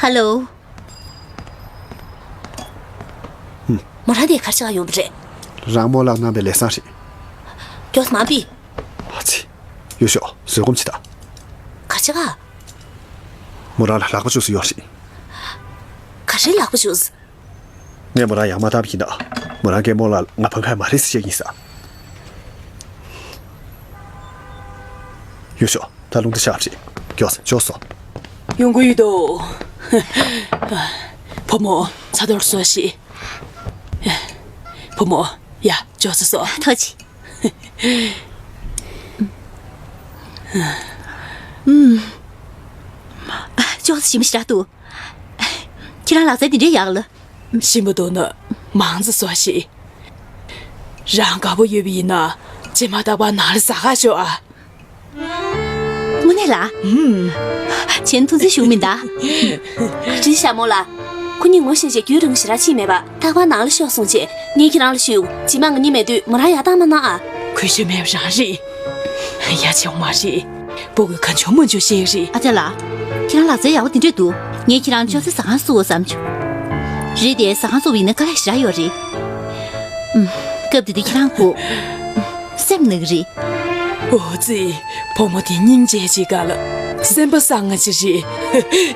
ཧ་ལོ། ཧུམ། མོ་རང་དེ་གར་ཆགས་ཡོང་པ་རེད། རང་མོ་ལགས་གནང་པའི་ལས་བཟང་རེད། མགྱོགས་མ་ཕེབས། ཨ་ཙི། ཡོད་ཤོག་བཟོད་སྒོམ་བྱེད་དང་། ཆེ་ག་མོ་རང་ལ་ལག་པ་བཅུག་སུ་ཡོད་རེད། ག་རེ་ལག་པ་བཅུག་སུ། ངས་མོ་རང་ཡར་མ་བཏང་བ་ཡིན་ན། མོ་རང་གིས་རྨོ་ལགས་ང་ཕམ་ཁ་མ་རེད་ཟེར་བཤད་ཀྱི་ཡིན་ས། ཡོད་ཤོག་ད་རླུང་རྟ་ཤར་བ་རེད། མགྱོགས་སེ་མགྱོགས་སོང་། ཡོང་གི་ཡོད་དོ། བུ་མོ། ཚ་གཏོར་བཟོ་ཞིག་བུ་མོ། ཡ། མགྱོགས་སེ་བཟོ། ཐུགས་རྗེ་ཆེ། ཨུམ། ཅོག་ཙེ་ཞིམ་པོ་ཞེ་དྲག་འདུག་ཁྱེད་རང་ལག་རྩལ་འདི་འདྲའི་ཡག་ལ། ཞིམ་པོ་འདུག་ན་མང་ཙམ་བཟོ་ཞིག་རང་དགའ་པོ་ཡོད་པ་ཡིན་ན་རྗེས་མ་རྟག་པར་ནང་ལ་ཟ་ག་ཤོག་ཨ། དངོས་གནས་ལ། ཨུམ། བྱས་ན་ཐུགས་འཛེམ་ཞུ་མིན་ད། ཅི་ཤ་མོ་ལ། ཁོ་གཉིས་ངོ་ཤེས་བྱས་རྒྱུན་རིང་ཞེ་དྲག་ཕྱིན་མེད་པ། རྟག་པར་ནང་ལ་ཤོག་གསུངས་བྱས་ངས་ཁྱེད་རང་ལ་ཞུས། རྗེས་མ་ང་གཉིས་མེད་དུས་མོ་རང་ཡར་བཏང་མ་གནང་ཨ། གུས་ཞབས་མེད་པ་རང་རེད། ཡ་བྱེད་འོང་མ་རེད། སྤུ་གུས་གང་བྱུང་མང་བྱུང་བཤད་ཀྱི་རེད། ཨ་ཅག་ལགས། ཁྱེད་རང་ལག་རྩལ་ཡག་པོ་དེ་འདྲས་འདུག་ངས་ཁྱེད་རང་ཅོག་ཙེ་ཟ་ཁང་བཙུགས་དགོས་བསམ་བྱུང་། རེད་དེ་ཟ་ཁང་བཙུགས་པ་ཡིན་ན་དཀའ་ལས་ཞེ་དྲག་ཡོད་རེད། ཨུམ། སྐབས་དེ་དུས་ཁྱེད་རང་ཁོ་སེམས་ན་གི་རེད། འོ་ཙི། བུ་མོ་དེ་སྙིང་རྗེ་ཅིག་ག་ལ། སེམས་པ་བཟང་ང་ཅིག་རེད།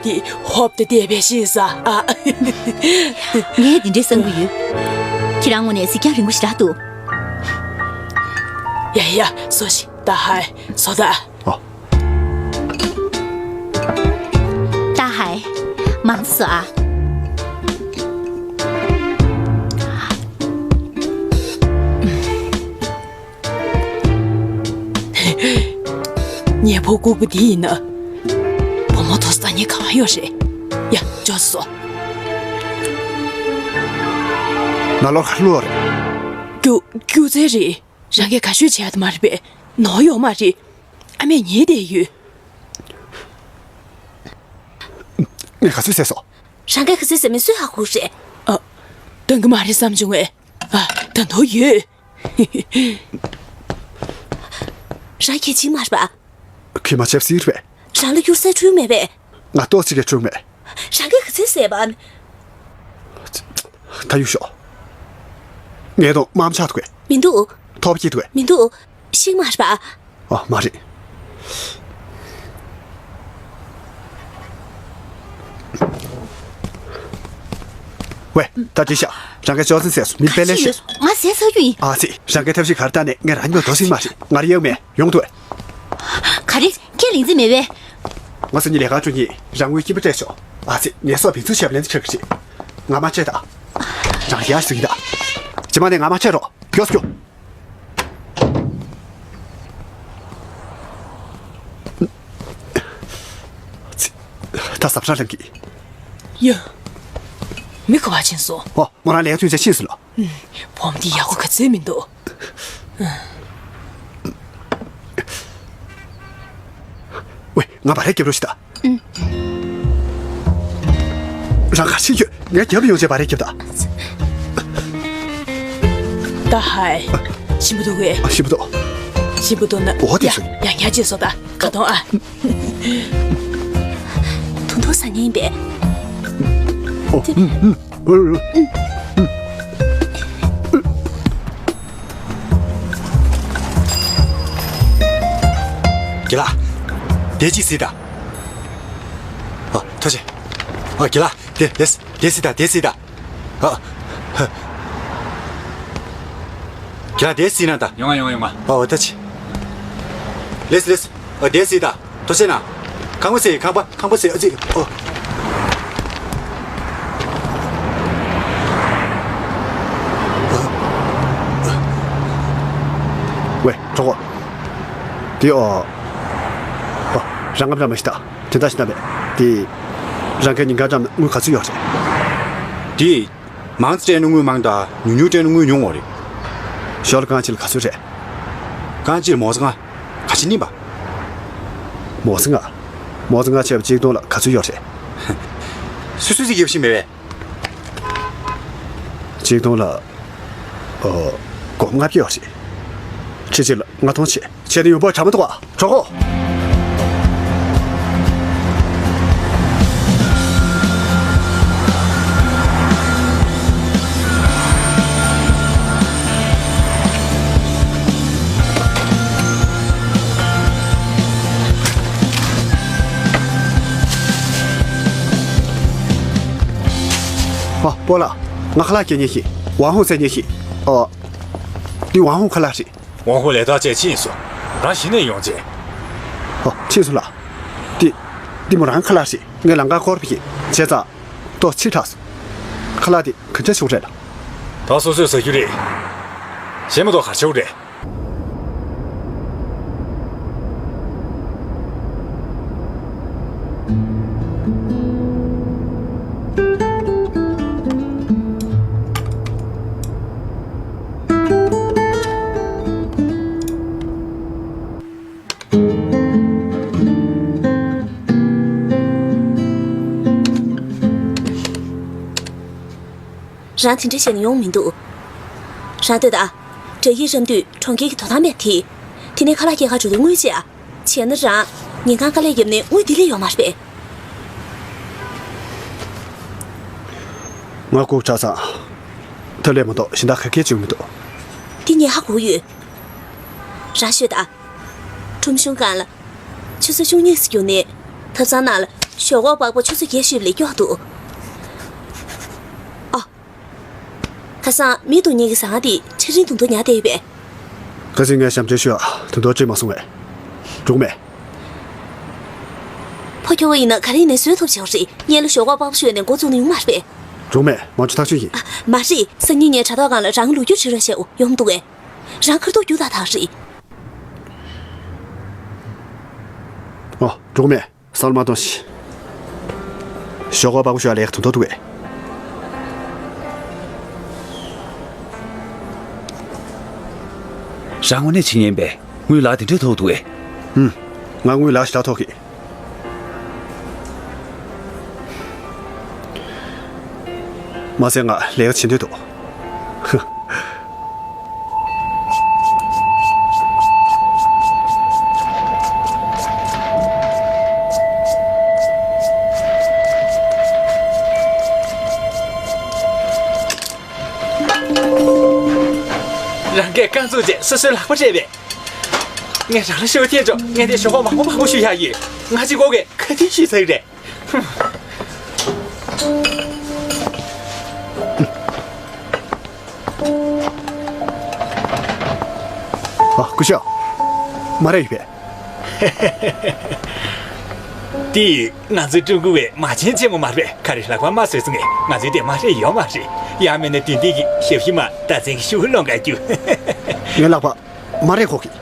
དེ་ཧོབ་སྟེ་བསྡད་པའི་ཤེས་ས་ཨ། ངས་འདི་འདྲའི་བསམ་གྱི་ཡོད། ཁྱེད་རང་ངོ་ནས་གཟིགས་རྒྱང་རིང་པོ་ཞེ་དྲག་འདུག་ཡ་ཡ། བཟོ་ཞིག་ད་ཧའི་བཟོ་ད། ཨོ། ད་ཧའི། མང་ཙམ་བཟོ་ཨ། ཉེ་ཕོ་ལྐུགས་པ་འདི་ཡིན་ན། བུ་མོ་དོ་ས་ཉེ་གང་ཡོད་རེད། ཡ། ཅོག་ཙེ་བཟོ། ང་ལོ་ག་ལོ་རེད། སྒྱུ་སྒྱུ་རྩལ་རེད། རང་གིས་ག་ཤོད་བྱས་ཡ་ད་མ་རེད་པས། ནོར་ཡོད་མ་རེད། ཨ་མས་ཉེས་བསྡད་ཡོད། ངས་ག་ཚོད་བཟས་སོང་། རང་གིས་ག་ཚོད་བཟས་མིན་སུས་ཧ་གོ་རེད། ཨ། འདང་གི་མ་རེད་བསམ་བྱུང་བས། ཨ། ད་དུང་ཡོད། རང་གིས་བྱས་མ་རེད་པ། གིས་མ་བྱས་པ་ཟེར་བས། རང་ལ་སྒྱུ་རྩལ་འཁྲུལ་མེད་པས། ང་ཏོག་ཙམ་ཀྱང་འཁྲུལ་མེད། རང་གིས་ག་ཚོད་བཟས་པ། ད་ཡོད་ཤོག་ངའི་གདོང་དམར་ཆག་འདུག་གས། མི་འདུག་ཐོར་པ་སྐྱེས་འདུག་གས། མི་འདུག་ཤིག་མ་རེད་པ། ཨ། མ་རེད། ཝེ། ད་འགྲིག་ཤག་རང་གིས་ཅོག་ཙེ་བཟས་སོང་། མི་དཔེ་ལེགས་ཤག་ང་བཟས་ཚར་རྒྱུ་ཡིན། ཨ་ཙི། རང་གིས་ཐབས་ཤེས་ག་རེ་བཏང་ནས་ངས་རང་ཉིད་ལ་དོ་ཟིན་མ་རེད། ང་རང་ཡག་མེད། ཡོང་འདུག་གས། ག་རེ། ཁྱེད་ལིང་ཙི་མེད་པས། ང་སང་ཉིན་ལས་ཀ་འགྲོ་ཉིན་རང་ངོས་སྐྱིན་པ་སྤྲད་ཤོག་ཨ་ཙི། ངལ་གསོ་བི་ཚུགས་བྱས་པ་ལན་ཆགས་ཀྱི་རེད། ང་མ་བྱས་ད། རང་ཡར་སུ་ཡིན་ད། རྗེས་མ་ནས་ང་མ་བྱས་རོགས། མགྱོགས་སུ་རྒྱུགས། ད་ཟབ་ཧྲ་ལངས་ཀྱི། ཡ། མི་ག་པར་ཕྱིན་སོང་། ཨོ། མོ་རང་ལས་ཐོན་ཆ་ཕྱིན་སོང་ལོ། བུ་མོ་འདི་ཡག་པོ་ག་ཚོད་མི་འདུག་ཝེ། ང་བ་རེ་རྒྱབ་རོགས་ཞིག་ད། རང་ག་ཤེད་ཡོད། ངས་རྒྱབ་ཡོང་བྱས་བ་རེ་རྒྱབ་ད། ད་ཧའི། ཞིམ་པོ་འདུག་གས། ཨ། ཞིམ་པོ་འདུག་ཞིམ་པོ་འདུག་ན། འོ་དེ་ཡ། སོ། ཡང་ཡང་ཅིག་བཟོ་ད། ཁ་ཏོང་ཨ། ཐུང་ཐུང་ཟ་ངེས་ཡིན་པས། ཨོ། ཨུམ། ཨུམ། རྒན་ལགས། དེ་ཅིག་གཟིགས་དང་། ཨ། ཐུགས་རྗེ་ཆེ། ཨ། རྒན་ལགས། དེ་དེ་དེ་གཟིགས་དང་། དེ་གཟིགས་དང་། ཨ། ཧ། རྒན་ལགས། དེ་གཟིགས་ན་ད། ཡོང་ང་ཡོང་ང་ཡོང་ང་། ཨ། འོ་ད་ཅི། ལེས་ལེས། ཨ། དེ་གཟིགས་དང་། ཐུགས་རྗེ་ཆེ་གནང་། ཁང་པ་ཟེར། ཁང་པ། ཁང་པ་ཟེར། ཨ་ཙི། ཨོ། ཝེ། གྲོགས་པོ། དེ། ཨོ། ཨོ། རང་ངམ་རང་མ་ཤི་ད། དེ་འདྲ་ཞིག་ན་མེད། དེ། རང་གི་ཉིན་གང་འགྲམ་དངུལ་ག་ཚོད་ཡོད་རེད། དེ། མང་ཙམ་སྤྲད་ན་དངུལ་མང་དང་། ཉུང་ཉུང་སྤྲད་ན་དངུལ་ཉུང་བ་རེད། ཞོར་ལ་རྐང་གཅིག་ལ་ག་ཚོད་རེད། རྐང་གཅིག་ལ་མོ་ཙི་ལྔ། ག་ཅི་ནི་པ། མོ་ཙི་ལྔ། མོ་ཙི་ལྔ་བྱས་པ་གཅིག་སྟོང་ལ་ག་ཚོད་ཡོད་རེད། སུ་སུ་ཟིག་ཡོད་ཤི་མེད་པས། གཅིག་སྟོང་ལ། ཨོ། སྒོར་མོ་ལྔ་བརྒྱ་ཡོད་རེད། ཁྱེད་གཅིག་ལ་ལྔ་སྟོང་བྱས། བྱས་ནས་ཡོང་འབབ་དྲག་མ་གཏོགས། གྲོགས་པོ། ཨོ། སྤོ་ལགས། ང་ཁ་ལག་སྐྱེལ་མཁན་ཞིག་ཝང་ཧུང་ཟེར་མཁན་ཞིག་ཨོ། འདི་ཝང་ཧུང་ཁ་ལག་རེད། ཝང་ཧུང་ལས་ཐག་བཅད་ཕྱིན་སོང་། རང་གཞི་ནས་ཡོང་རྗེས། ཨོ། ཕྱིན་སོང་ལགས། འདི། འདི་མོ་རང་ཁ་ལག་རེད། ངས་ལམ་ཁ་སྐོར་བྱས་བྱས་ཙང་། ཏོག་ཕྱིས་དྲགས་སོང་། ཁ་ལག་འདི་ག་འདྲ་བྱུང་རེད་ལགས། ད་སོ་སོས་ཟ་རྒྱུ་རེད། གཞན་མ་གཏོགས་ག་རེ་བྱུང་རེད། རང་དེ་འདྲ་བྱས་ནས་ཡོང་མི་འདུག་རང་ལྟོས་དང་། དགྲ་ཡིས་རམ་དུས་གྲོང་ཁྱེར་གྱི་དོ་དམ་པས་དེ། དེ་ནས་ཁ་ལག་སྐྱེལ་གར་འགྲོ་དུས་དངུལ་བཅས་ཨ། བྱས་ན་རང་ཉིན་གང་དཀའ་ལས་བརྒྱབ་ནས་དངུལ་འདི་ལས་ཡོད་མ་རེད་པས། ང་སྒུག་དྲགས་ཙང་། ཐབས་ལས་མ་གཏོགས་གཞན་དག་ག་གེ་བྱེད་མི་འདུག་འདི་ངས་ཧ་གོ་ཡོད། རང་ཤོད་དང་། ཁྲོམ་གཞུང་སྒང་ལ། ཆུ་ཚོད་བཅུ་གཉིས་སུ་གྱུར་ནས། ཐབ་ཚང་ནང་ལ་ཞོག་ཁོག་པགས་པ་ཆུ་ཚོད་བརྒྱད་ཤོད་ལས་མགྱོགས་འདུག་ཨ། ཁ་སང་མི་སྡུག་བསྔལ་གྱི་ཟ་ཁང་དེ་ཆ་འཕྲིན་དུང་དུ་ཉར་བསྡད་ཡོད་པས། ཁ་སང་ངས་ཞབས་འདྲེན་ཞུ་ཡ་དུང་དུ་སྤྲད་མ་སོང་བས། འགྲོ་མེད། ཕོ་ཁྱོ་བ་ཡིན་ན་ག་རེ་ནས་བཟོས་ཐུབ་བྱེད་པ་རེད། སྔོན་ལ་ཞོག་ཁོག་པགས་པ་ཤོད་ནས་འགོ་བཙུགས་ན་ཡོང་མ་རེད་པས། འགྲོ་མེད། མང་ཆུ་ཐག་ཆོད་ཡིན། ཨ། མ་རེད། སང་ཉིན་ངས་དྲ་ཐོག་སྒང་ལ་རང་ལོ་རྒྱུས་བྲིས་རོགས་བྱེད་འོ། ཡོང་འདུག་གས། རང་ཁ་རྡོ་རྒྱུག་ཐག་ཐག་རེད། ཨོ། འགྲོ་མེད། སང་ལ་མ་གཏོང་ཞིག་ཞོག་ཁོག་པགས་པ་ཤོད་ལས་ཀ་དུང་དུ་འདུག་གས། རང་དངོས་གནས་བྱེད་ཉན་པས་དངུལ་ལག་དེ་འདྲས་ཐོགས་འདུག་གས། ཧུམ། ང་དངུལ་ལག་ཞེ་དྲག་ཐོགས་གི། མ་ཟད་ང་ལས་ཀ་བྱེད་འདོད་འདུག་རང་གིས་རྐང་བཙུགས་རྗེས་སོ་སོའི་ལག་པ་སྤྲད་པས། ངས་རང་ལ་ཤོད་ཐེངས་ཅོ་ངས་དེ་ཞོག་ཁོག་མང་པོ་མང་པོ་ཞུ་ཡག་ཡིན། ང་གཅིག་པོ་གིས་ག་དུས་ཤི་ཚར་རེད། ཨ། སྐུ་ཞབས། མ་རེད་ཡོད་པས། དེ་ང་ཚོའི་ཀྲུང་གོ་བའི་མ་བྱན་ཆེན་མོ་མ་རེད། ག་རེ་ལག་པ་མ་བཟོས་ཚེ་ང་ཚོའི་དེ་མ་རེད་ཡོད་མ་རེད། ཡང་མིན་ན་དེ་འདི་གི་ཞབས་ཕྱི་མ་རྟ་ཚན་གྱི་ཤུགས་སློང་ག་རྒྱུ། ངའི་ལག་པ། མ་རེད་ཁོ་གི།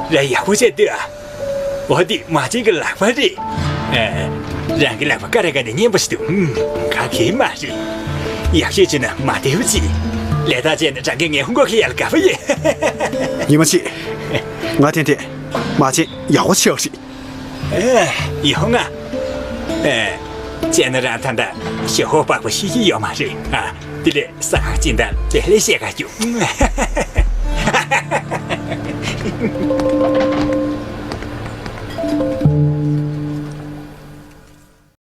ར་ཡག་པོ་བྱས་ལྟོས་ཨ། འོ་དེ་མ་བྱན་གྱི་ལག་པ་རེད། ཨ། རང་གི་ལག་པ་ཀ་རེ་ཀ་ནས་མཉེན་པོ་ཞིག་འདུག་ཨུམ། ག་གེ་མ་རེད། ཡག་ཤོས་བྱས་ན་མ་བདེ་བ་ཅིག་ལས་ཐག་བཅད་ན་རང་གི་ངའི་ཧུང་གོ་ཁེ་ཡར་དགའ་པོ་ཡོད། ཉི་མ་གཅིག་ང་ཐེངས་དེ་མ་བྱན་ཡག་པོ་ཆེ་བ་རེད། ཨེ། ཡོང་ང་། ཨེ། བྱས་ན་རང་ད་ལྟ་ཞོག་ཁོག་པགས་པ་ཤི་གི་ཡོད་མ་རེད་ཨ། དེ་ལས་ས་ཁ་ཅིན་ད་དེ་ལས་བཤད་ག་རྒྱུ།